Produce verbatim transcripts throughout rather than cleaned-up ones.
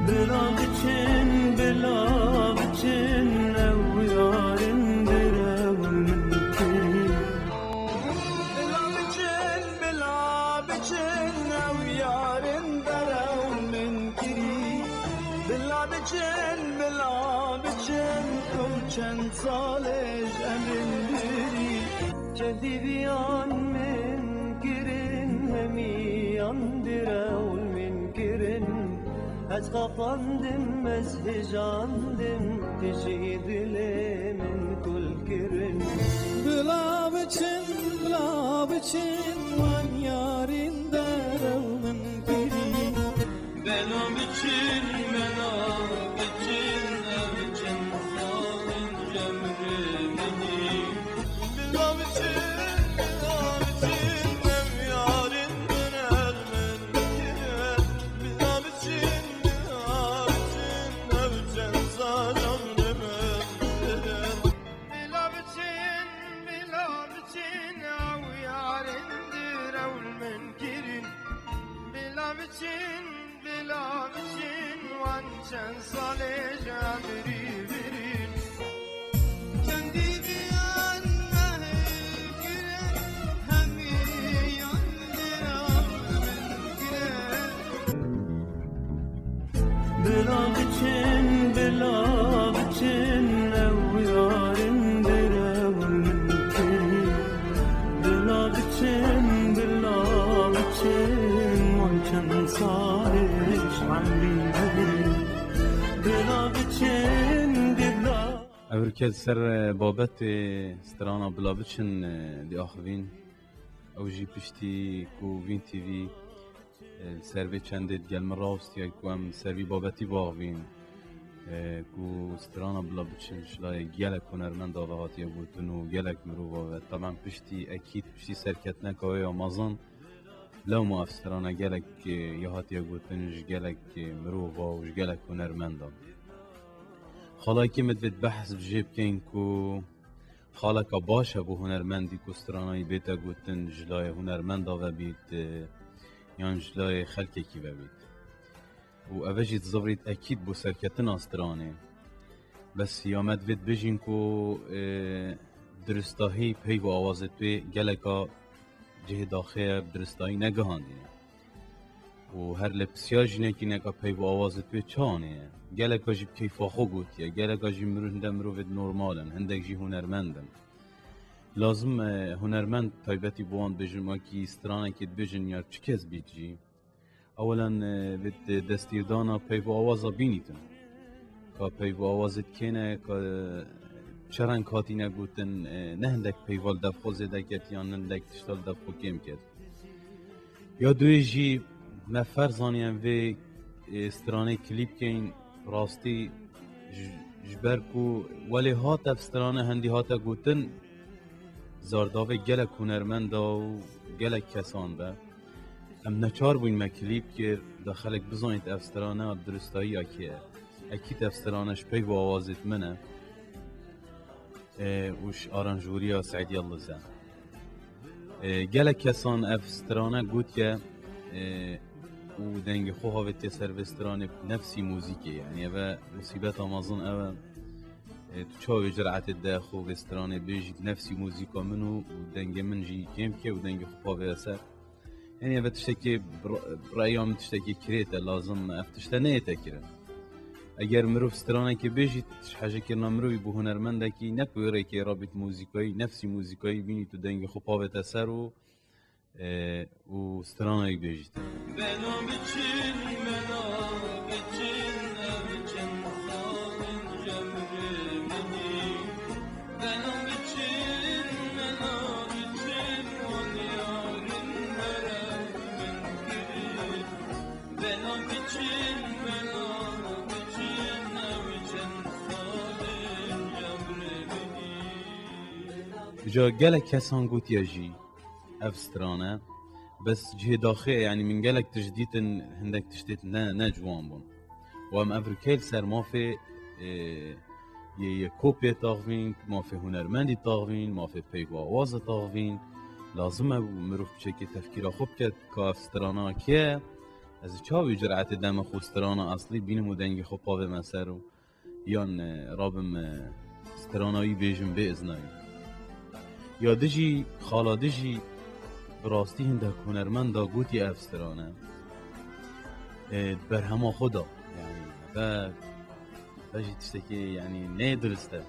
Bila biçin, bila biçin, ew yarîn dir ew min kirî. Bila biçin, bila biçin, ew yarîn dir ew min kirî. Bila biçin, bila biçin, tu çend salê ji emrin birî. Çendî viyan min kirin, hemiyan dir ew min kirin. Ez qapandim, ez hijandim, tu jî dilê min kul kirin. Bila biçin, bila biçin, wan yarîn der ew min kirî. Bela biçin, bela biçin, ev çend salin cemrê minî. Bela biçin, bela biçin, ev yarîn min, ev min kirî. Bila biçin, bila biçin, ev çend salin cemrê minî. Bila biçin, bila biçin, ew yarîn dir ew min kirin. Bila biçin, bila biçin, wan çend salê ji emrî birin. Çendî viyan mehê kirin, hemiyan dir ew min kirin. Bila biçin, bila biçin, ew yarîn dir ew min kirî. Bila biçin, bila biçin, wan çend salê ji emrî birî. Bila biçin, bila. Ev rike li ser, e, babetê strana Bila biçin, e, diaxivîn. Ew jî piştî ku Vîn T V, e, li ser vê çendê digel min rawestiye ku em ser vî babetî biaxivîn, e, ku strana Bila biçin ji layê gelek hunermenda ve hatiye gotin û gelek mirova ve. Taban piştî ekîd, piştî serketineka wê ya mezin, lewma ev strana gelek, e, ya hatiye gotin ji gelek, e, mirova û ji gelek hunermenda. Xalakê min divêt behs bi jê bikeyn ku xaleka baş e bo hunermendî ku stranayî bête gotin ji layê hunermenda ve bît, e, yan ji layê xelkekî ve bît. Û eve jî dizivrît ekîd bo serketina stranê. Bes ya me divêt bêjin ku, e, duristahî peyv û awazê wê geleka cihê daxê ye, bi duristahî negihandîne. Û her lê pisiyar jî nekî neka peyv û awazê wê çi anê ye. Geleka jî bi keyfa xwe gotiye, geleka jî mirov, hinde mirovêd normal in, hindek jî hunermend in. Lazim e hunermend taybetî bi wan dibêjin, wekî stranekê dibêjin ya çi kes bît jî. Ewelen, e, vêt destîrdana peyv û awaza bînîtin. Ka peyv û awazê kê ne, ka çi reng hatîne gotin, e, ne hindek peyva li dev xwe zêde ket yan hindek tişta li dev xwe kêm ket. Ya duyê jî me ferz zanî em vê, e, stranê klîp keyn, rastî ji, ji ber ku welê hat ev strane hindî hate gotin, zardavê gelek hunermenda û gelek kesan be. Em neçar bûyn me klîp kir, da xelk bizanît ev strane a duristayî ya kê ye. Ekîd ev strane ji peyv û awazêt min e. E, û ji aranjoriya Seîd Yildiz e. E, gelek kesan ev strane gotiye, e, û dengê xwe havêtiye ser vê stranê nefsî muzîkê. Yanî eve musîbeta mezin ev e. E, tu çawa vê ciretê de xwe vê stranê bêjî nefsî muzîka min û, û dengê min jî kêm ke û dengê xwe pavê ser. Yanî eve tiştekê bi re-, bi reya min tiştekê kirêt e, lazim ev tişte neyête kirin. Eger mirov stranekê bêjît, ji hejekirina mirovî bo hunermendekî ne ku wê rêkê rabît muzîkayî, nefsî muzîkayî bînît û dengê xwe pavête ser û, e, û stranayî bêjît. Bela biçin, bela biçin, ev çend salin cemrê minî. Bela biçin, bela biçin, wan yarîn her ev min kirî. Bela biçin, bela biçin, ew çend salin cemrê minî. Îca gelek kesan gotiye jî ev strane. Bes cihê daxê, yanî min gelek tişt dîtin, hindek tiştêt ne, ne ciwan bûn. Û em ev rikê li ser mafê, e, yê, yê kopê taxvîn, mafê hunermendî taxvîn, mafê peyv û awaza taxvîn. Lazim e mirov piçekê tefkîra xwe biket ka ev strana kê ye. Ez çawa wî curetê deme xwe strana eslî bînim û dengê xwe pavême ser û yan, e, rabim, e, strana wî bêjim bê izna wî. Ya dijî, xala dijî bi rastî hindek hunermenda gotî ev strane, e, berhema xwe da. Yanî, ve, ve jî tiştekî, yanî, neyê dirist e.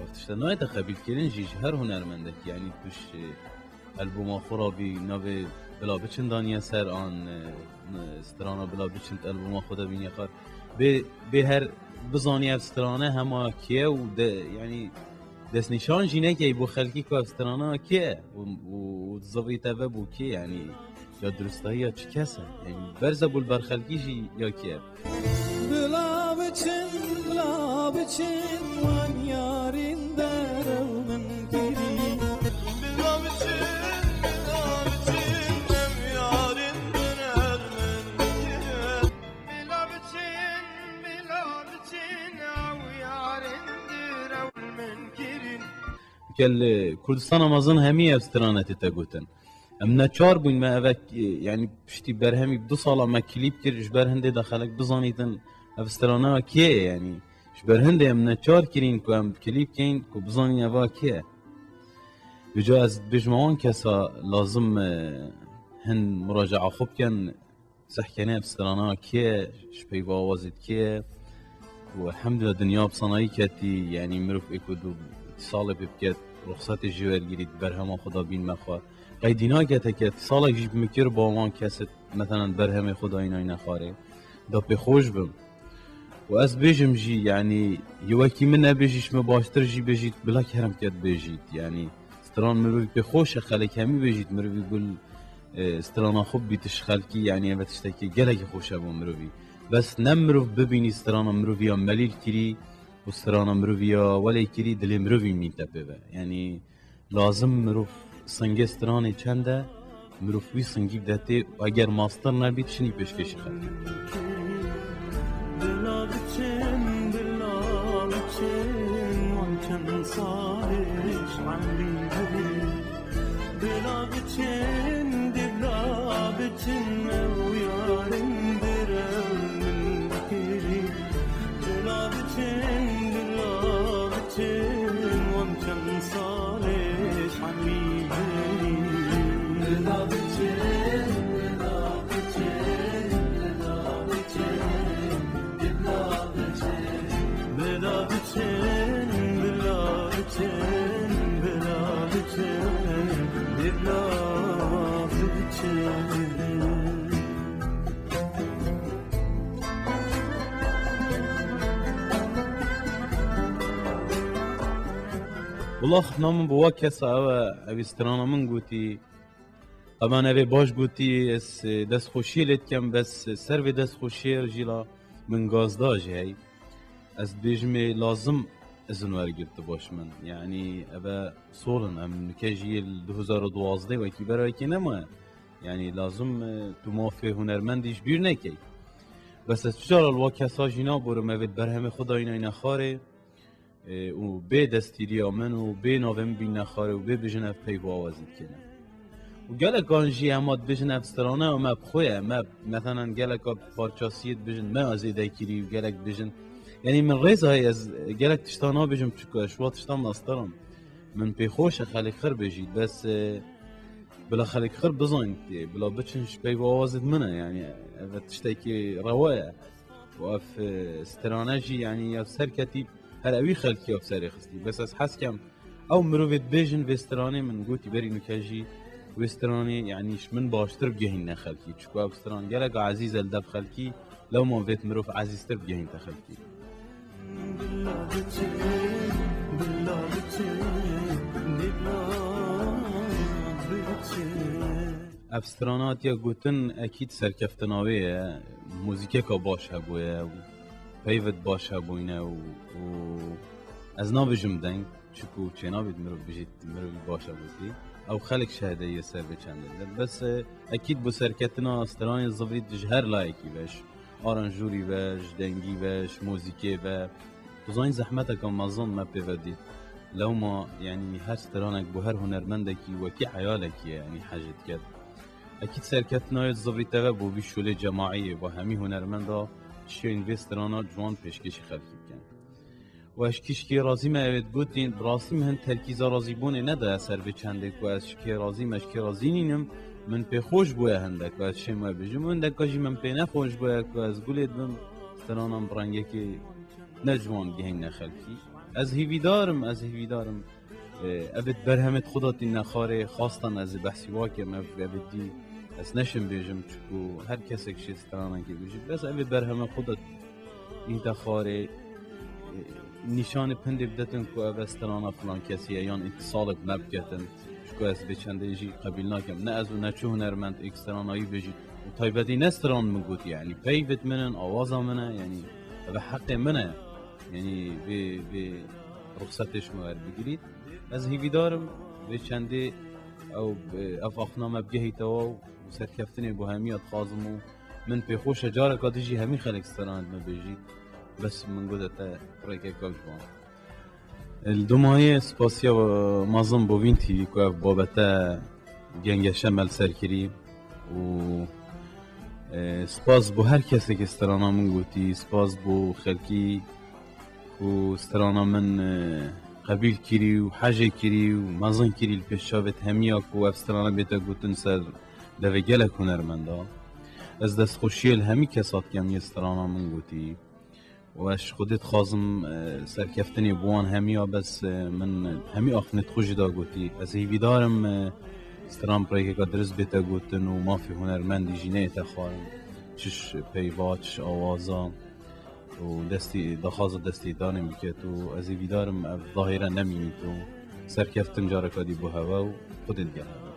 Ev tişte nayête qebîlkirin jî ji her hunermendekî, yanî, tu ji, e, albûma xwe rabî navê bila biçin daniye ser an, e, strana bila biçin di albûma xwe de bîniye xwe. Bê, bê her bizanî ev strane hema kê ye û de, yanî, destnîşan jî nekey bo xelkî ku ev strana kê ye û, û, û zivî te ve bo kê, yanî, ya duristahî ya çi kes e? Yanî, berze bo li ber xelkî jî ya kê ye? Bila biçin, bila biçin, wan yarîn derew min kirî. Bila biçin, bila biçin, ev yarîn derew min kirî. Bila biçin, bila biçin, ew yarîn derew min kirî. Gel, e, Kurdistana mezin hemî ev strane tête gotin. Em neçar bûn me eve, e, yanî piştî berhemî du sala me klîp kir, ji ber hindê de xelk bizanîtin ev strana kê ye, yanî ji ber hindê em neçar kirîn ku em klîp keyin ku bizanîn eva kê ye. Vêca ez dibêjim wan kesa lazim, e, hin muraca'a xwe bikin, sehkene ev strana kê ye, ji peyva awazê kê ye. Û elhamdülillah dinya bi sanayî ketî, yanî mirov ê ku du salê pê biket, ruxsatê jî wergirît, berhema xwe da bînme xwe. Qeydî nake teke, salek jî bi min kir ba wan kesit, meselen berhemê xwe dayî nayne xwarê. Da pê xweş bim. Û ez bêjim jî, yanî, yê wekî min nebêjî, ji min baştir jî bêjît, bila kerem ket bêjît, yanî, stran mirovî pê xweş e, xelek hemî bêjît, mirovî gul, e, strana xwe bîtiş xelkî, yanî, eve tiştekî gelekî xweş e bo mirovî. Bes ne mirov bibînî strana mirovî ya melîl kirî û strana mirovî ya welê kirî, dilê mirovî mînte pê ve. Yanî, lazim mirov singê stranê çend e, mirov wî singî bidetê û eger master nebît, şinî pêşkêşî xelkê. Bila biçin, bila biçin, wan çend salê ji emrî berî. Bila biçin, bila biçin, ew yarîn derew min kirî. Bila biçin, bila biçin, wan çend salê ji emrî berî. Bila biçin, bila biçin, bila biçin, bila biçin. Bila biçin, bila biçin, bila biçin, bila biçin. Wela xitna min bi wa kesa ew e, evî strana min gotî. Evan evê baş gotî, ez, e, destxweşiyê lê dikem, bes, e, ser vê destxweşiyê jî la min gaz da jî hey. Ez dibêjim ê lazim izin wergirti baş min. Yanî eve sol in, em nike jî yê li du hezar û duwazdeh wekî ber wekî nemaye. Yanî lazim, e, tu mafê hunermendî ji bîr nekey. Bes ez tu cara li wa kesa jî naborim, evê berhemê xwe dayî nayne xwarê. E, û bê destîriya min û bê navê min bîne xwarê û bê bijin ev peyva awazî dikene. Û gelek an jî hema dibêjin ev strane û me bi xwe ye, me, meselen, geleka parçasiyê dibêjin me ya zêde kirî û gelek dibêjin. Yanî min rêz heye, ez gelek tişta nabêjim çuka ez ji wa tişta master im. Min pê xweş e xelk xir bêjît, bes, e, bila xelk xir bizanît, e, bila biçin ji peyva awazê min e, yanî ev tiştekî rewa ye. Û ev, e, strane jî, yanî, ya ser ketî, her ewî xelkî ya bi serê xistî. Bes ez hez kem, ew mirovê dibêjin vê stranê, min gotî berî nûke jî, wê stranê, yanî, ji min baştir bigehîne xelkî. Çiku ev stran gelek ezîz e li dev xelkî, lewma vêt mirov ezîztir bigehînte xelkî. Bila biçin, bila biçin, bila biçin. Ev strana hatiye gotin, ekîd serkeftina wê ye, muzîkeka baş hebûye û peyvêt baş hebûyne û, û ez nabêjim deng, çiku çênabît mirov bijît, mirovî baş hebûtî. Ew xelk şehde yê ser vê çendê de. Bes, e, ekîd bo serketina stranê zivrît ji her layekî ve, ji aranjûrî ve, ji dengî ve, ji muzîkê ve. Tu zanî zehmeteka mezin me pê ve dît. Lewma, yanî her stranek bo her hunermendekî wekî eyalekî ye, yanî hej diket. Ekîd serkeftina wê di Zivrî T V bo vî şolê cemaî yê bo hemî hunermenda şiyên vê strana ciwan pêşkêşî xelkî bikin. Û ez ji kî ji kê razî me, ew ê digotîn, bi rastî min hin terkîza razîbûnê nedaye ser vê çendê ku ez ji kê razî me, ji kê razî nînim, min pê xweş bûye hindek ku ez şêm we bêjim, hindeka jî min pê nexweş bûye ku ez gulê dibim, strana min bi rengekê ne ciwan gihîne xelkî. Ez hîvîdar im, ez hîvîdar im. E, ev ê berhemê xwe de tîne xwarê, xastan ez ê behsî wa kim, ev, ev ê dî ez neşim bêjim, çiku her kesek şê stranekê bêjî. Bes ev ê berhemê xwe de tîne xwarê, e, nîşanê pindê bidetin ku ev e strana filan kesî ye, yan îtisalek nebiketin. Çiku ez vê çendê jî qebîl nakim. Ne ez û ne çi hunermend êk strana wî bêjî. Û taybetî ne stran min gotî, yanî peyvêt min in, awaza min e, yanî ev e heqê min e. Yanî vê, vê ruxsetê ji me werbigirît. Ez hîvîdar im vê çendê ew, ev axna me bigehîte we û serkeftinê bo hemiya dixwazim û min pê xweş e careka din jî hemî xelk strana di me bêjît. Bes min gote te rêkeka ji wan. Li Dumayê spasiya mezin bo Vîn T V ku ev babete gengeşe me li ser kirî û, e, spas bo her kesekî strana min gotî, spas bo xelkî ku strana min, e, qebîl kirî û hejê kirî û mezin kirî li pêş çavêt hemiya ku ev strana bête gotin ser devê gelek hunermenda. Ez destxweşiyê li hemî kesa dikem yê strana min gotî. Û ez ji Xwedê dixwazim, e, serkeftinê bi wan hemiya, bes, e, min hemî axnê xwe jî da gotî. Ez hêvîdar im, e, stran bi rêkeka dirist bête gotin û mafê hunermendî jî neyête xwarin. Çi ji peyva, çi ji awaza û destî, daxwaza destê danê biket û ez hêvîdar im ev zahîre nemînît û serkeftin careka dî bo hewe û Xwedê digel hewe.